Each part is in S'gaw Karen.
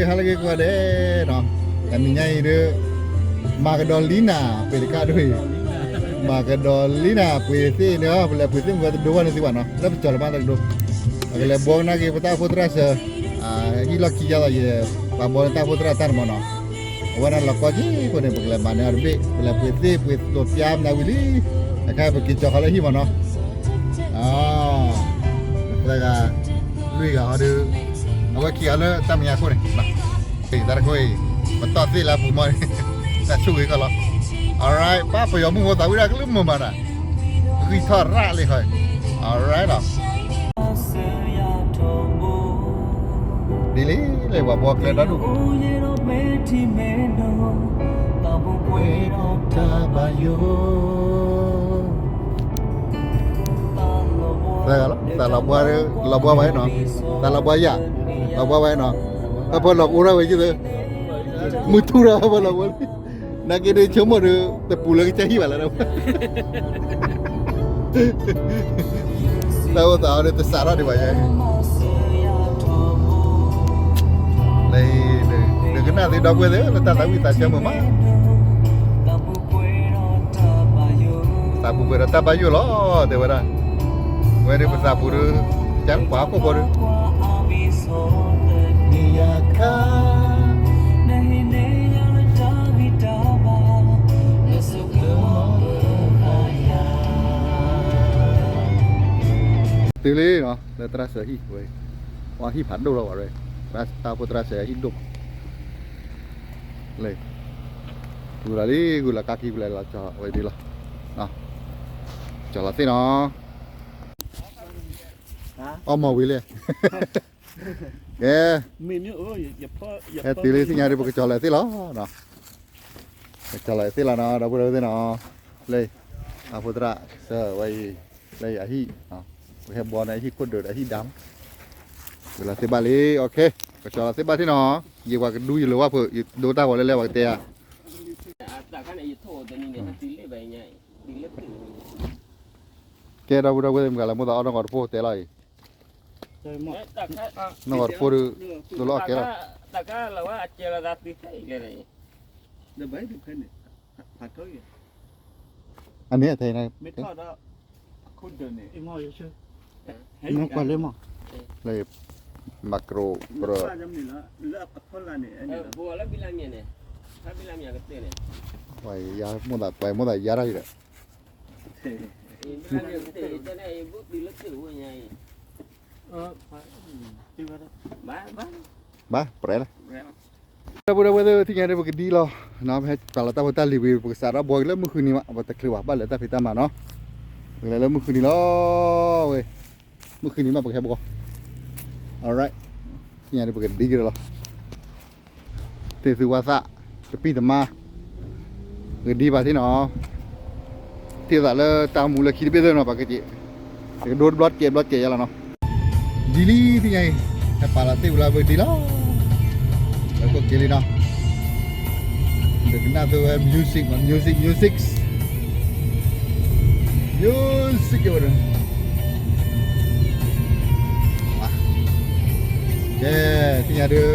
ဟါလၢအဂ့ၤကိးဂၤဒဲးနီၤ, တနံၤညါအံၤဒီး မၤကဒီးလံနၤ ပှ့ၤတကးဒိၣ်အံၤ, မၤကဒီးလံနၤ ပှ့ၤသ့ၣ်န့ၣ် ပလဲၤပှ့ၤသ့ၣ်မုၢ်ဂီၤတဒိဘၣ်န့ၣ်သ့ဘၣ်နီၤ, လၢပကၠီၤလီၤမးတကဒိ, ပကလဲၤဘှီကနၣ်က့ၤပတၢ်အိၣ်ဖှိၣ်သရၣ်စၢၤ, ဟံၣ်လီၢ်ခံယါလီၤယဲ, ပှၤဘှီန့ၢ်တၢ်အိၣ်ဖှိၣ်သရၣ်တၢ်န့ၣ်မးနီၤ, အဝဲဒၣ်လီၤကီက့ၤအဃိန့ၣ် ပကလဲၤမၤန့ၢ်အီၤတဘ့ၣ်, ပလဲၤပှ့ၤသ့ၣ်ပှ့ၤသိးပျါမနုၤဝံၤလံ, အခါပက့ၤကၠီၤဃီၤလၢဟံၣ်မးနီၤ သၢဂၤ, လွံၢ်ဂၤဟီဒီး, အဝဲခံဂၤလၢတၢ်မဲာ်ညါခိၣ်န့ၣ်, တၢ်တခိၣ်အံၤ, ပတီၢ်သ့ၣ်လၢအပူၤမီၢ်န့ၣ်, တၢ်ဆိၣ်ဂ့ၤကီၢ်လီၤ, alright ပၢ်ပယီၤမုၢ်ဖိသးဝံၣ်ဒၣ်ကလုၢ်မုာ်မးနၤ, ဂံၢ်ထီၣ်ရၣ်လံဃီ, alright လီၤ ဒ်လံလၢပှၤဘှီကျဲဒီဒူၣ်, သၢဂၤလီၤ, သးလီၤဘှါ, လီၤဘှါဝဲနီၤ, သးလီၤဘှါယၤ, လီၤဘှါဝဲနီၤ, ပၢ်ပၢ်လီၤကအိၣ်ထီၣ်ဝဲယုၢ်သၢ, မုၢ်ထူၣ်ဒီးပၢ်ပၢ်လီၤဘှါလံ, နာ်က့ဒုးဆိကမိၣ်ဒီး တပူၤလၢကစၢ်ဟံၣ်ဘၣ်လၢ တၢ်အိၣ်သးအီၤဒီးတစးထီၣ်ဒံးဘၣ်ယဲ, လၢ, ဒုးကနၣ်သုဒီပုၢ်ဝဲၢ်သ့ၣ်ဧၢ လၢတၢ်သးဝံၣ်သးစၢ်မုာ်မး, သးပူၤပှဲၤဒီးတၢ်ဘၣ်ယိၣ်လီၤ တဲဝဲဒၣ်, ဝဲဒၣ်ပသးပူၤဒီး, ကပှၤဟီၣ်ခိၣ်ဖိဒီး, တုၤလံနီၤ လၢသရၣ်စၢၤဟံၣ်ဝဲ, ပှၤဟံၣ်ဖးဒိၣ်လီၤဝဲ, တၢ်အိၣ်ဖှိၣ်သရၣ်စၢၤဟံၣ်ဒိၣ်မး, လၢ, ဂုာ်လီၤလံ ဂုာ်လီၤကါခံဖျၢၣ်လီၤ ကၠီၤဝဲဒ်လီၤ, ကၠီၤလီၤသ့ၣ်နီၤ, အီၣ်မီၢ်ဝံၤလံ, ကဲ, ဟဲတုၤလံသ့ၣ်ညါဒီး ပကကၠီၤလီၤသ့ၣ်လီၤ, ကကၠီၤလီၤသ့ၣ်လီၤနီၤ ဒီပုၢ်ဝဲၢ်သ့ၣ်နီၤ, လၢ, အဖိသရၣ်စၢၤဝဲအံၤ, လၢအဟံၣ်, ပဟဲဘှီန့ၣ်အဟံၣ်ခိၣ်ဒုးဒီးအဟံၣ်ဒၢမး, ဝံၤလီၤသ့ၣ်ဘၣ်လံ okay, ကကၠီၤလီၤသ့ၣ်ဘၣ်ထံၣ်နီၤ, ယံာ်ပှၤကဒူယံာ်လၢၤဝဲဖိး ယဒိတၢ်ဂီၤလၢလဲၤပှၤကတဲဧါ ကဲဒီပုၢ်ဝဲၢ်သ့ၣ်မုၢ်ဂၤလၢမိၣ်သးအီၣ်နီၢ်ကီၢ်တပိၢ်တဲလီၤအံၤ, နီၢ်ကီၢ်တပိၢ်ဒီး, ဒိလီၤအီၣ်ကဲလီၤ, အန့ၣ်ထဲန့ၣ်, မ့ၢ်ကွၢ်လၢမး, လၢ, မၤကရိး, မိၢ်သးပှဲၤမိၢ်သးယါတၢ်အံၤဒီး ဘၣ်, ပြဲလၢ, ဒီပုၢ်ဝဲၢ်သ့ၣ် သ့ၣ်ညါဒီး ပကဒံလီၤ, ပဟဲပာ်လီၤတၢ်ဖိတၢ်လံၤဝံၤ ပကစးထီၣ်ဘှီက့ၤလၢမုၢ်ဃုနံၤမး, ပတချုးဘၣ် ဘၣ်လဲၤတၢ်ဖံးတၢ်မၤနီၤ, ပကလဲၤလၢမုၢ်ဃုနံၤလီၤဝဲ, မုၢ်ဃုနံၤမး ပကဟဲဘှီ, alright, သ့ၣ်ညါဒီး ပကဒံက့ၤလီၤ သ့ၣ်သုဝါသၣ်, တပံၢ်တမါ, ကဒံဘၣ်သ့ၣ်နီၤ, ထံၣ်သးလၢတၢ်မူလၢခံတဘ့ၣ်သ့ၣ်နီၤ ပကက့ၤ, ယကဒိတဘျီတကဲးဘျီတကဲးယါလီၤနီၤ, ဒ်လံသ့ၣ်ညါအံၤ, ဟဲပာ်လီၤသ့ၣ်ဝံၤလီၤ ပကဒံလီၤ, ပကက့ၤလံနီၤ, ဒီးကနၣ်သိဝဲ music မး music music, music ဝဲဒီး ကဲ, သ့ၣ်ညါဒီး,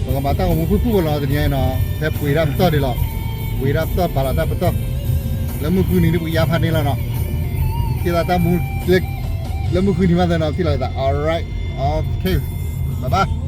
ပကမၤတၢ်ဂီၤမူဖုၣ်ဖုၣ်ဖိလီၤ တနံၤအံၤနီၤ, ဖဲပှ့ၤတၢ်ပတီၢ်ဒံးလီၤ, ပှ့ၤတၢ်ပတီၢ် ပာ်လီၤတၢ်ပတီၢ်, လၢမုၢ်ဃုနံၤဒီး ပကယါဖးန့ၢ်လီၤနီၤ, ထံၣ်သးတၢ်မူ, လၢမုၢ်ဃုနံၤမးသ့ၣ်နီၤ ထံၣ်လီၤသး alright, okay, bye bye.